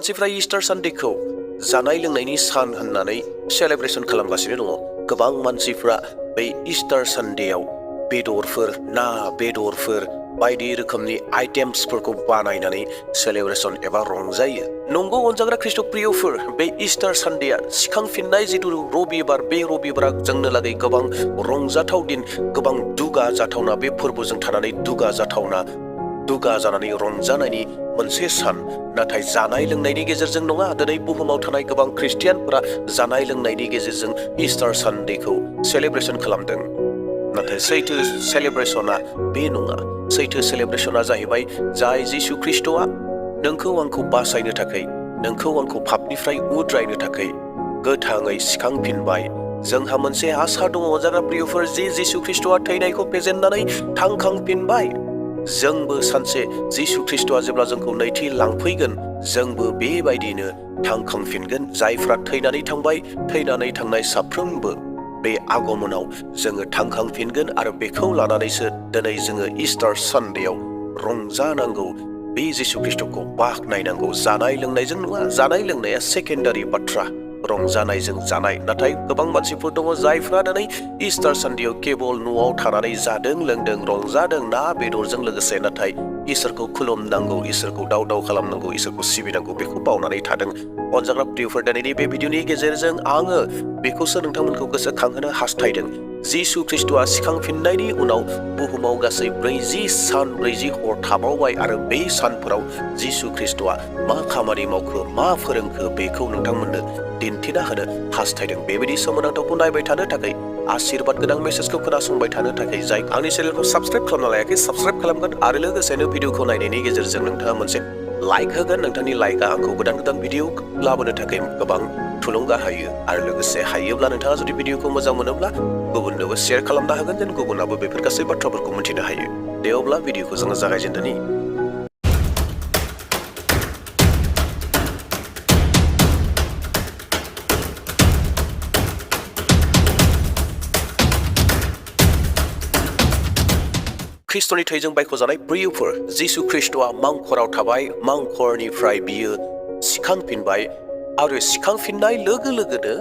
मानसिफ्रा इस्टार सानडेखौ जानाय लोंनायनि सान होननानै सेलेब्रेसन खालामगासिनो दङ। गोबां मानसिफ्रा बे इस्टार सानडेयाव बेदरफोर ना बेदरफोर बायदि रोखोमनि आइटेम्सफोरखौ बानायनानै सेलेब्रेसन एबा रंजायो। नंगौ अनजाग्रा ख्रिस्ट' प्रियफोर, बे इस्टार सानडेया सिखांफिननाय जिथु रबिबार, बे रबिबारा जोंनो लागै गोबां रंजाथाव दिन, गोबां दुगा जाथावना, बे फोरबोजों थानानै दुगा जानानै रंजानायनि मोनसे सान। नाथाय जानाय लोंनायनि गेजेरजों नङा। दिनै बुहुमाव थानाय गोबां ख्रिस्टियानफोरा जानाय लोंनायनि गेजेरजों इस्टार सानडेखौ सेलेब्रेसन खालामदों। नाथाय सैथो सेलेब्रेसना बे नङा। सैथो सेलेब्रेसना जाहैबाय जाय जिसु ख्रिस्ट'आ नोंखौ आंखौ बासायनो थाखाय, नोंखौ आंखौ पापनिफ्राय उद्रायनो थाखाय गोथाङै सिखांफिनबाय। जोंहा मोनसे आसा दङ अनजाग्रा प्रियफोर, जि जिसु ख्रिस्ट'आ थैनायखौ फेजेननानै थांखांफिनबाय। जोंबो सानसे जिसु ख्रिस्ट'आ जेब्ला जोंखौ नैथि लांफैगोन, जोंबो बेबायदिनो थांखांफिनगोन। जायफ्रा थैनानै थांबाय, थैनानै थांनाय साफ्रोमबो बे आगमनाव जोङो थांखांफिनगोन आरो बेखौ लानानैसो दिनै जोङो इस्टार सानडेयाव रंजानांगौ। बे जिसु ख्रिस्ट'खौ बाखनायनांगौ। जानाय लोंनायजों नङा। जानाय लोंनाया सेकेन्डारि बाथ्रा, रंजानायजों जानाय। नाथाय गोबां मानसिफोर दङ जायफ्रा दिनै इस्टार सानडेयाव केबल न'आव थानानै जादों, लोंदों, रंजादों ना बेदरजों लोगोसे, नाथाय इसोरखौ खुलुमनांगौ, इसोरखौ दाव खालामनांगौ, इसोरखौ सिबिनांगौ, बेखौ बावनानै थादों। अनजाग्रा प्रियफोर, दिनैनि बे भिडिअनि गेजेरजों आङो बेखौसो नोंथांमोनखौ गोसोखांहोनो हास्थायदों। जिसु ख्रिस्ट'आ सिखांफिननायनि उनाव बुहुमाव गासै 40 सान 40 हर थाबावबाय आरो बे सानफोराव जिसु ख्रिस्ट'आ मा खामानि मावखो, मा फोरोंखो, बेखौ नोंथांमोननो दिन्थिना होनो हास्थायदों। बेबायदि सोमोनांथावखौ नायबाय थानो थाखाय, आशीर्बाद गोनां मेसेजखौ खोनासंबाय थानो थाखाय जाय आंनि चेनेलखौ साबस्क्राइब खालामना लायाखै, साबस्क्राइब खालामगोन आरो लोगोसेनो भिडिअखौ नायनायनि गेजेरजों नोंथाङा मोनसे लाइक होगोन। नोंथांनि लाइकआ आंखौ गोदान भिडिअ लाबोनो थाखाय गोबां थुलुंगा होयो। आरो लोगोसे हायोब्ला नोंथाङा जुदि भिडिअखौ मोजां मोनोब्ला गुबुननोबो शेयार खालामना होगोन, जेन गुबुनाबो बेफोर गासै बाथ्राफोरखौ मिथिनो हायो। दे अब्ला भिडिअखौ जोङो जागायजेनदोनि। ख्रिस्ट'नि थैजों बायख'जानाय प्रियफोर, जिसु ख्रिस्ट'आ मांखराव थाबाय। मांखरनिफ्राय बियो सिखांफिनबाय आरो सिखांफिननाय लोगो लोगोनो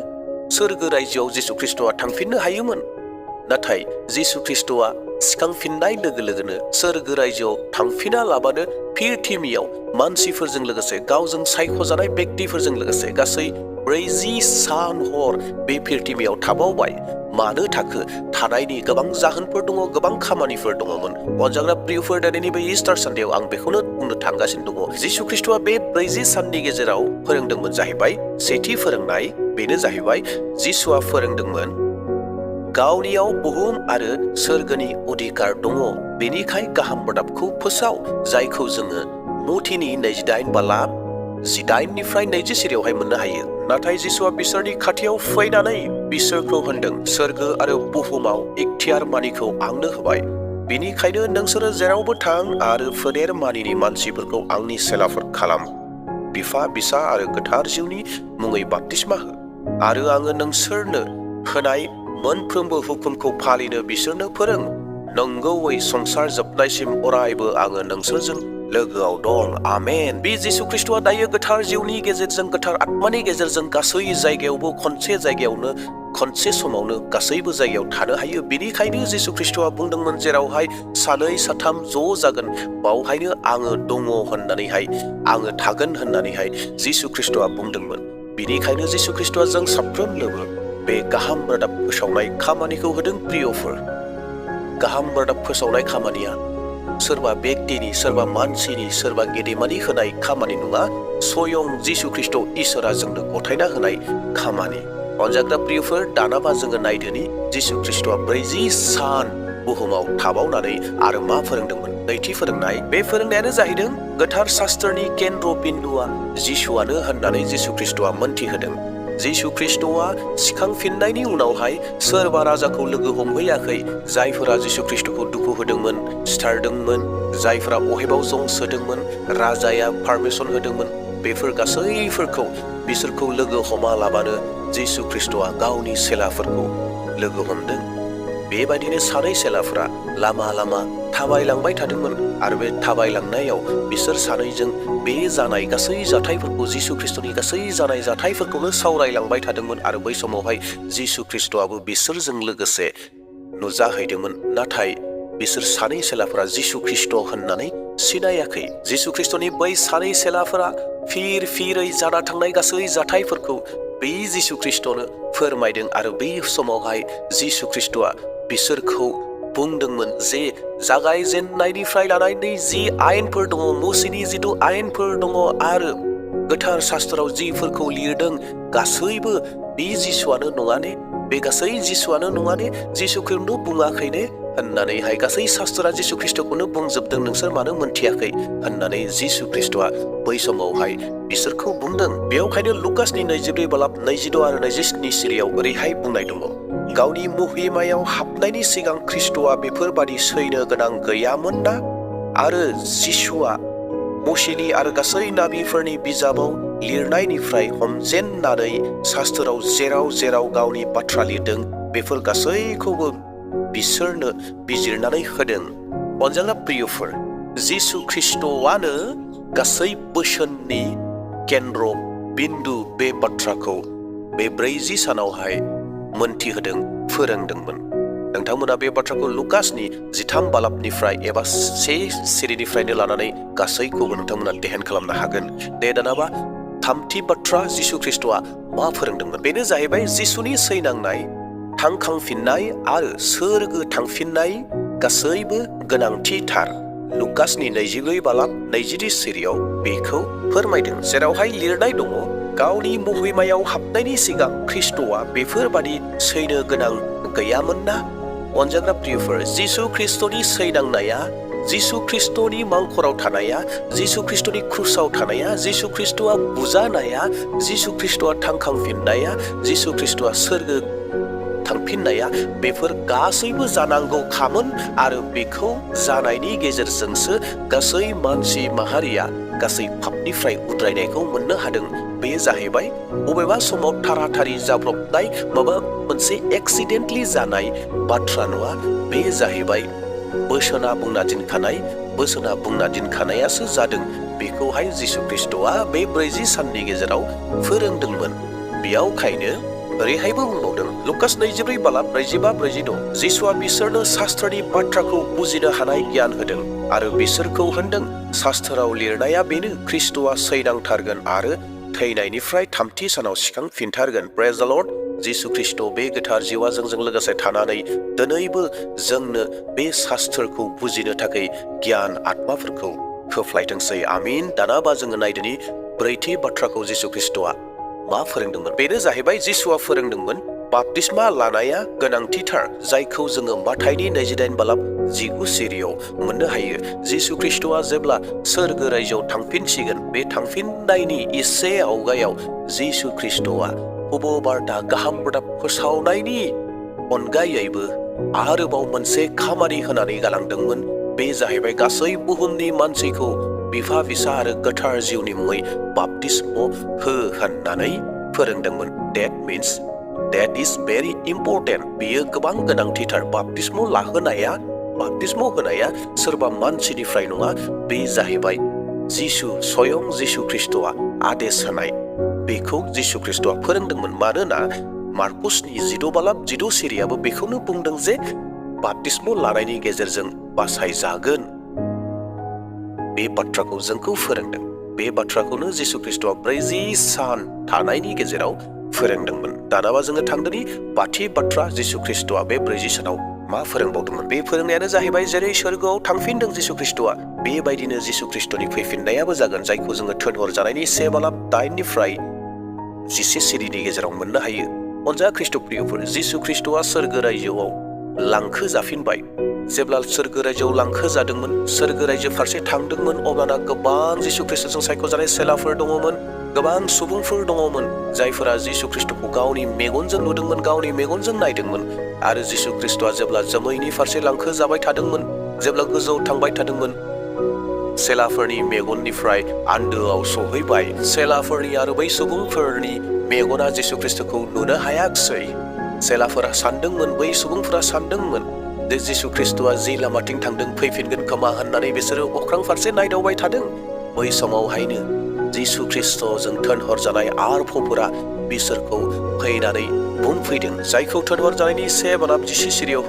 सोरगो रायजोआव जिसु ख्रिस्ट'आ थांफिननो हायोमोन। नाथाय जिसु ख्रिस्ट'आ सिखांफिननाय लोगो लोगोनो सोरगो रायजोआव थांफिना लाबानो फिरथिमियाव मानसिफोरजों लोगोसे, गावजों सायख'जानाय व्यक्तिफोरजों लोगोसे गासै 40 सान हर बे फिरथिमियाव थाबावबाय। मानो थाखो? थानायनि गोबां जाहोनफोर दङ, गोबां खामानिफोर दङमोन। अनजाग्रा प्रियफोर, दिनैनि बे इस्टार सानडेयाव आं बेखौनो बुंनो थांगासिनो दङ। जिसु ख्रिस्ट'आ बे 40 साननि गेजेराव फोरोंदोंमोन जाहैबाय, सेथि फोरोंनाय बेनो जाहैबाय जिसुआ फोरोंदोंमोन गावनियाव बुहुम आरो सोरगोनि अधिकार दङ, बेनिखाय गाहाम रादाबखौ फोसाव, जायखौ जोङो मथिनि 28:18निफ्राय 20 सिरियावहाय मोननो हायो। नाथाय जिसुआ बिसोरनि खाथियाव फैनानै बिसोरखौ होनदों, सोरगो आरो बुहुमाव इख्तियार मानिखौ आंनो होबाय। बेनिखायनो नोंसोरो जेरावबो थां आरो फोलेर मानिनि मानसिफोरखौ आंनि सेलाफोर खालाम। बिफा, बिसा आरो गोथार जिउनि मुङै बाप्तिस्मा हो आरो आङो नोंसोरनो होनाय मोनफ्रोमबो हुकुमखौ फालिनो बिसोरनो फोरों। नंगौयै संसार जोबनायसिम अरायबो आङो नोंसोरजों लोगोआव दं। आमेन। बे जिसु ख्रिस्ट'आ दायो गोथार जिउनि गेजेरजों, गोथार आत्मानि गेजेरजों गासै जायगायावबो खनसे समावनो गासैबो जायगायाव थानो हायो। बेनिखायनो जिसु ख्रिस्ट'आ बुंदोंमोन, जेरावहाय 2 3 ज' जागोन बावहायनो आङो दङ होननानैहाय, आङो थागोन होननानैहाय जिसु ख्रिस्ट'आ बुंदोंमोन। बेनिखायनो जिसु ख्रिस्ट'आ जों साफ्रोमनोबो बे गाहाम रादाब फोसावनाय खामानिखौ होदों। प्रियफोर, गाहाम रादाब फोसावनाय खामानिया सोरबा व्यक्तिनि, सोरबा मानसिनि, सोरबा गेदेमानि होनाय खामानि नङा। स्वयं जिसु ख्रिस्ट' इसोरा जोंनो गथायना होनाय खामानि। अनजाग्रा प्रियफोर, दानाबा जोङो नायदोनि जिसु ख्रिस्ट'आ 40 सान बुहुमाव थाबावनानै आरो मा फोरोंदोंमोन। नैथि फोरोंनाय, बे फोरोंनायानो जाहैदों गोथार शास्त्रनि केन्द्र बिन्दुआ जिसुआनो होननानै जिसु ख्रिस्ट'आ मोनथिहोदों। जिसु ख्रिस्ट'आ सिखांफिननायनि उनावहाय सोरबा राजाखौ लोगो हमहैयाखै। जायफोरा जिसु ख्रिस्ट'खौ दुखु होदोंमोन, सिथारदोंमोन, जायफोरा अहेबाव जं सोदोंमोन, राजाया पारमिसन होदोंमोन, बेफोर गासैफोरखौ बिसोरखौ लोगो हमा लाबानो जिसु ख्रिस्ट'आ गावनि सेलाफोरखौ लोगो हमदों। बेबायदिनो सानै सेलाफोरा लामा लामा थाबायलांबाय थादोंमोन आरो बे थाबायलांनायाव बिसोर सानैजों बे जानाय गासै जाथायफोरखौ जिसु ख्रिस्टनि गासै जानाय जाथायफोरखौनो सावरायलांबाय थादोंमोन आरो बै समावहाय जिसु ख्रिस्टआबो बिसोरजों लोगोसे नुजाहैदोंमोन। नाथाय बिसोर सानै सेलाफोरा जिसु ख्रिस्ट होननानै सिनायाखै। जिसु ख्रिस्टनि बै सानै सेलाफोरा फिरै जाना थांनाय गासै जाथायफोरखौ बै जिसु ख्रिस्टनो फोरमायदों आरो बै समावहाय जिसु ख्रिस्टआ बिसोरखौ बुंदोंमोन जे जागायजेननायनिफ्राय लानानै जि आयेनफोर दङ, मोसेनि जिथु आयेनफोर दङ आरो गोथार शास्त्रआव जिफोरखौ लिरदों गासैबो बे जिसुआनो नङाने, बे गासै जिसुआनो नङाने, जिसुखौनो बुङाखैने होननानैहाय गासै शास्त्रआ जिसु ख्रिस्टखौनो बुंजोबदों, नोंसोर मानो मोनथियाखै होननानै जिसु ख्रिस्टआ बै समावहाय बिसोरखौ बुंदों। बेयावखायनो लुकासनि 24:22 आरो 27 सिरियाव ओरैहाय बुंनाय दङ, गावनि महिमायाव हाबनायनि सिगां ख्रिस्टआ बेफोरबादि सैनो गोनां गैयामोन ना? आरो जिसुआ मोसेनि आरो गासै नाबिफोरनि बिजाबाव लिरनायनिफ्राय हमजेननानै शास्त्रआव जेराव जेराव गावनि बाथ्रा लिरदों बेफोर गासैखौबो बिसोरनो बिजिरनानै होदों। अनजाग्रा प्रियफोर, जिसु ख्रिस्टआनो गासै बोसोननि केन्द्र बिन्दु बे बाथ्राखौ बे 40 सानावहाय मोनथिहोदों, फोरोंदोंमोन। नोंथांमोना बे बाथ्राखौ लुकासनि 13 बालाबनिफ्राय एबा 1 सिरिनिफ्रायनो लानानै गासैखौबो नोंथांमोना देहेन खालामनो हागोन। दे दानाबा थामथि बाथ्रा जिसु ख्रिस्टआ मा फोरोंदोंमोन बेनो जाहैबाय जिसुनि सैनांनाय, थांखांफिननाय आरो सोरगो थांफिननाय गासैबो गोनांथिथार। लुकासनि 24 बालाब 20 सिरियाव बेखौ फोरमायदों, जेरावहाय लिरनाय दङ, गावनि महिमायाव हाबनायनि सिगां ख्रिस्टआ बेफोरबादि सैनो गोनां गैयामोन ना? अनजाग्रा प्रियफोर, जिसु ख्रिस्टनि सैनांनाया, जिसु ख्रिस्टनि मांखराव थानाया, जिसु ख्रिस्टनि क्रुसाव थानाया, जिसु ख्रिस्टआ बुजानाया, जिसु ख्रिस्टआ थांखांफिननाया, जिसु ख्रिस्टआ सोरगो थांफिननाया बेफोर गासैबो जानांगौखामोन आरो बेखौ जानायनि गेजेरजोंसो गासै मानसि माहारिया गासै पापनिफ्राय उद्रायनायखौ मोननो हादों। बे जाहैबाय बबेबा समाव थाराथारि जाब्रबनाय माबा मोनसे एक्सिडेन्टलि जानाय बाथ्रा नङा, बे जाहैबाय बोसोना बुंना दिनखानाय, बोसोना बुंना दिनखानायासो जादों। बेखौहाय जिसु ख्रिस्टआ बे 40 साननि गेजेराव फोरोंदोंमोन। बेयावखायनो ओरैहायबो बुंबावदों, लुकास 24 बालाब 45-46, जिसुआ बिसोरनो शास्त्रनि बाथ्राखौ बुजिनो हानाय गियान होदों आरो बिसोरखौ होनदों, शास्त्रआव लिरनाया बेनो, ख्रिस्टआ सैनांथारगोन आरो थैनायनिफ्राय थामथि सानाव सिखांफिनथारगोन। प्रेज द लर्ड। जिसु ख्रिस्ट बे गोथार जिउआ जोंजों लोगोसे थानानै दिनैबो जोंनो बे शास्त्रखौ बुजिनो थाखाय गियान आत्माफोरखौ होफ्लायथोंसै। आमिन। दानाबा जोङो नायदोनि ब्रैथि बाथ्राखौ जिसु ख्रिस्टआ मा फोरोंदोंमोन बेनो जाहैबाय, जिसुआ फोरोंदोंमोन बाप्तिस्मा लानाया गोनांथिथार, जायखौ जोङो माथाइनि 28 बालाब 19 सिरियाव मोननो हायो। जिसु ख्रिस्टआ जेब्ला सोरगो रायजोआव थांफिनसिगोन, बे थांफिननायनि एसे आवगायाव जिसु ख्रिस्टआ हब'बार्ता गाहाम रादाब फोसावनायनि अनगायैबो आरोबाव मोनसे खामानि होनानै गालांदोंमोन। बे जाहैबाय गासै बुहुमनि मानसिखौ बिफा फिसा आरो गोथार जिउनि मुङै बाप्तिस्म हो होननानै फोरोंदोंमोन। That is very important. बेयो गोबां गोनांथिथार। बाप्तिस्म होनाया सोरबा मानसिनिफ्राय नङा, बे जाहैबाय स्वयं जिसु ख्रिस्टआ आदेश होनाय। बेखौ जिसु ख्रिस्टआ फोरोंदोंमोन। मानोना मार्कुसनि 14 बालाब 14 सिरियाबो बेखौनो बुंदों जे बाप्तिस्म लानायनि गेजेरजों बासायजागोन। बे बाथ्राखौ जोंखौ फोरोंदों। बे बाथ्राखौनो जिसु ख्रिस्टआ 40 सान थानायनि गेजेराव फोरोंदोंमोन। दानाबा जोङो थांदोनि बाथि बाथ्रा, जिसु ख्रिस्टआ बे 40 सानाव मा फोरोंबावदोंमोन। बे फोरोंनायानो जाहैबाय, जेरै सोरगोआव थांफिनदों जिसु ख्रिस्टआ, बेबायदिनो जिसु ख्रिस्टनि फैफिननायाबो जागोन, जायखौ जोङो थोनहरजानायनि 1 बालाब 8निफ्राय 11 सिरिनि गेजेराव मोननो हायो। अनजा ख्रिस्ट प्रियफोर, जिसु ख्रिस्टआ सोरगो रायजोआव लांखो जाफिनबाय। जेब्ला सोरगो रायजोआव लांखो जादोंमोन, सोरगो रायजो फारसे थांदोंमोन, अब्लाना गोबां जिसु ख्रिस्टजों सायख'जानाय सेलाफोर दङमोन, गोबां सुबुंफोर दङमोन, जायफोरा जिसु ख्रिस्टखौ गावनि मेगनजों नुदोंमोन, गावनि मेगनजों नायदोंमोन। आरो जिसु ख्रिस्टआ जेब्ला जोमैनि फारसे लांखो जाबाय थादोंमोन, जेब्ला गोजौआव थांबाय थादोंमोन, सेलाफोरनि मेगननिफ्राय आन्दोआव सहैबाय। सेलाफोरनि आरो बै सुबुंफोरनि मेगना जिसु ख्रिस्टखौ नुनो हायाखिसै। सेलाफोरा सानदोंमोन, बै सुबुंफोरा सानदोंमोन जे जिसु ख्रिस्ट'आ जि लामाथिं थांदों फैफिनगोन खोमा होननानै बिसोरो अख्रां फारसे नायदावबाय थादों। बै समावहायनो जिसु ख्रिस्ट'जों थोनहरजानाय आरफफोरा बिसोरखौ फैनानै बुंफैदों, जायखौ थोनहरजानायनि 7 सिरियाव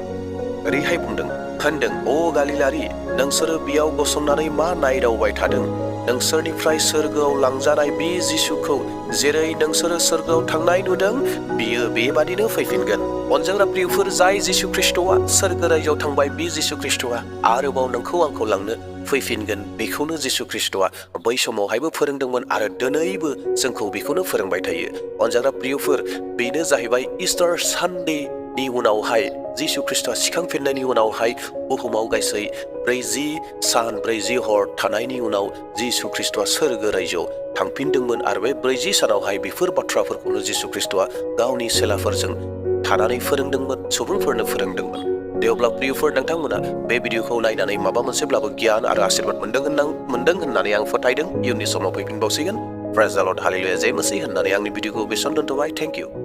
ओरैहाय होनदों, अ गालिलारि, नोंसोरो बेयाव गसंनानै मा नायदावबाय थादों? नोंसोरनिफ्राय सोरगोआव लांजानाय बे जिसुखौ जेरै नोंसोरो सोरगोआव थांनाय नुदों, बियो बेबादिनो फैफिनगोन। अनजाग्रा प्रियफोर, जाय जिसु ख्रिस्ट'आ सोरगो रायजोआव थांबाय, बे जिसु ख्रिस्ट'आ आरोबाव नोंखौ आंखौ लांनो फैफिनगोन। बेखौनो जिसु ख्रिस्ट'आ बै समावहायबो फोरोंदोंमोन आरो दिनैबो जोंखौ बेखौनो फोरोंबाय थायो। अनजाग्रा प्रियफोर, बेनो जाहैबाय इस्टार सानडेनि उनावहाय जिसु ख्रिस्ट'आ सिखांफिननायनि उनावहाय बुहुमाव गासै 40 सान 40 हर थानायनि उनाव जिसु ख्रिस्ट'आ सोरगो रायजोआव थांफिनदोंमोन आरो बे 40 सानावहाय बेफोर बाथ्राफोरखौनो जिसु ख्रिस्ट'आ गावनि सेलाफोरजों थानानै फोरोंदोंमोन, सुबुंफोरनो फोरोंदोंमोन। दे अब्ला प्रियफोर, नोंथांमोना बे भिडिअखौ नायनानै माबा मोनसेब्लाबो गियान आरो आशीर्बाद मोनदों होननानै आं फोथायदों। इयुननि समाव फैफिनबावसिगोन। प्रेज द लर्ड, हालेलुया, जय मसीह होननानै आंनि भिडिअखौ बेसेबां दोनथ'बाय। Thank you.